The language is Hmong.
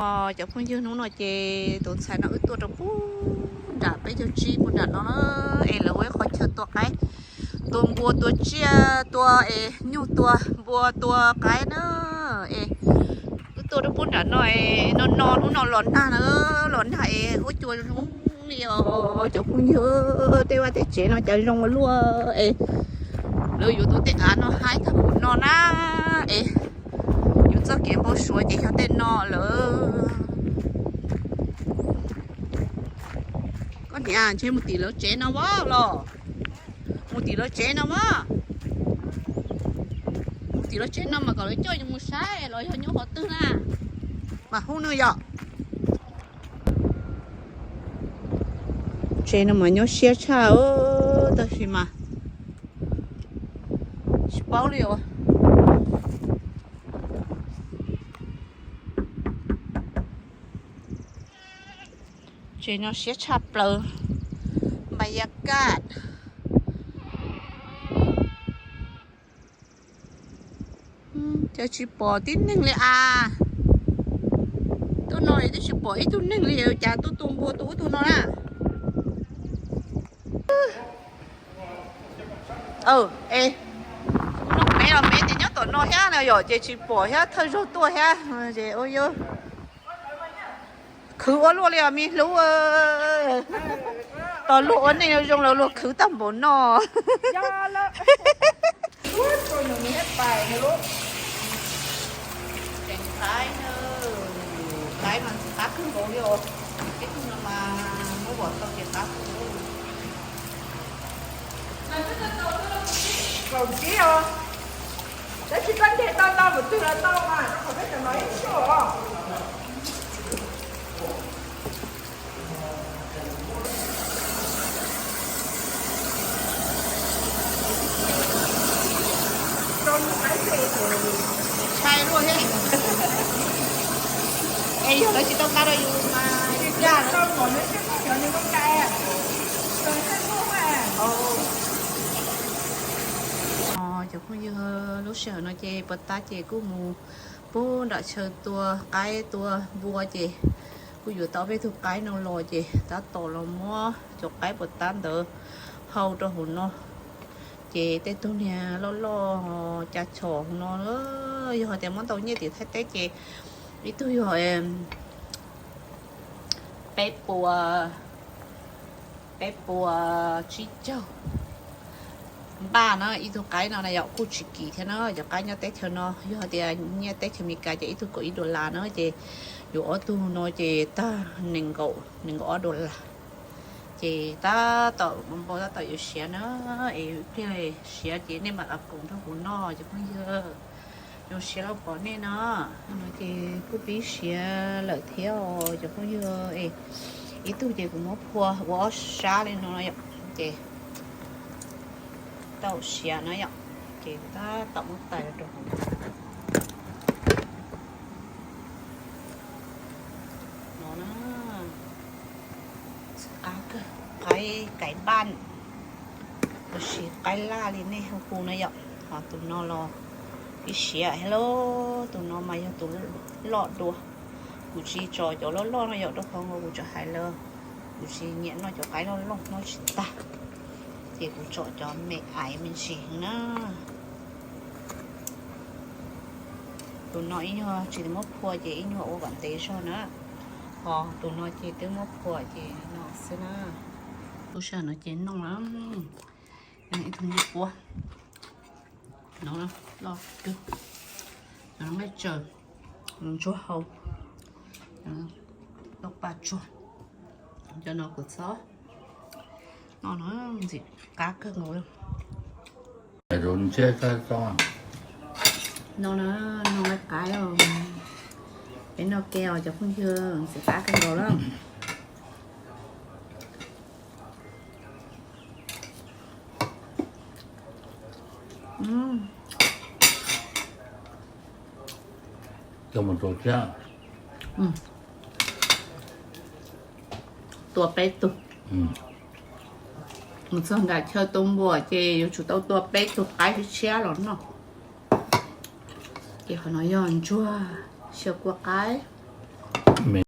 Cov phooj ywg, hnub no ces tus ntxhais no wb tuaj rau pub nram peb caug tsib pub nram no na, es lawv ua ib qhov chaw tua qaib, tua npua, tua tsiaj, tua es nyuj, tua npua, tua qaib na. Es wb tuaj rau pub nram no es no no hnub no los nag na, los nag es huab cua zoo li os cov phooj ywg. Tej vaj tej tsev no cas zoo ua luaj es lawv yuav tua tej av no haib tag npaum no na. Es yus txoj kev npau suav ces yog tej no lawm. Koj niam, ntshe mus tim lawv tsev no as los? Mus tim lawv tsev no as? Mus tim lawv tsev no mas kom lawv coj yus mus saib los yog nyob qhov twg na? Mas hu nws yom. Tsev no mas nyob siab tshaj, tab sis mas tsis paub li os. Tsev no siab tshaj plaws. Npais yas kaj. Cas tsis pom tib neeg li as? Tuaj no twb tsis pom ib tug neeg li, cas tuaj tua npua tua ub tua no na? Es noj mev los mev ces nyob tom no thiab no yom, ces tsis pom thiab, thawj zaug tuaj thiab ces ua yog khwv ua luaj li os me hlub. Tos luag ua neej zoo los luag khwv tag npaum no. Tseem qaib na, qaib mas qab kawg nkaus li os. Ib tug no mas muab vom tau ces qab kawg nkaus. Kaum tsib os. Tab sis koj nce tau ntau mus twg los tau mas, rau qhov peb cov no ib tshuaj os. Ntshai luaj thiab. Es yog lawv tsis tau nqa rau yus mas yus caj. Cov phooj ywg, lub sij hawm no ces puas tab ces kuj mus pub nram chaw tua qaib tua npua ces kuj yuav tau peb tug qaib no los ces tab tom los muab cov qaib puas tab ntawd hau rau hauv no. Ces tej tug niag loj loj cas chom no, yog hais tias muab ntau nyiaj tim Thaib teb ces ib tug yog peb puas, peb puas tsib caug npaj na. Ib tug qaib no na yom kuj tsis kim thiab na, cov qaib nyob teb chaws no, yog hais tias nyiaj teb chaws Amelikas ces ib tug kaum ib dollar na, ces yuav ob tug no ces tag nees nkaum, nees nkaum ob dollar. Ces tab tom npau tab tom yuav siav na, es pliag siav ces nej mam li koom nrog kuv noj cov phooj ywg. Zoo siab los pom nej no. No ces kuj pib siav lawm thiab os cov phooj ywg. Ib tug ces kuv muab phua ua ob sab li no yom, ces tau siav na yom, ces tab tom muab tais rau hauv no na. Qab kawg, qaib kaiv npaj los sis qaib laj li nej hu hu na yom. Ho tus no los ib siav, hello, tus no mas yog tus loj dua. Kuv tsis tso cov loj loj no yom, rau qhov kuv tseem hais lawm, kuv tsis nyiam noj cov qaib loj loj, noj tsis tag. Ces kuv tso cov me aiv me ntsis na. Tus no ib nyuag tsis muab phua ces ib nyuag ua kom ntev zog na. Ho tus no ces twb muab phua ces no xwb na. Lub sij hawm no ces noj na, ib tug ncej puab no loj kawg, nqaij tsaws, ntsuag hau, tau pa tsuag. Cov no kuv txhob noj no, ntxim qab kawg nkaus li. No na, no nqaij qaib, peb noj ke os cov phooj ywg, ntxim qab kawg nkaus lawm. Coj mus rau thiab. Tua peb tug. Mus txog nram chaw tua npua ces yuav tsum tau tua peb tug qaib tshiab los noj. Ces qhov no yog ntsuag xyaw kua qaib.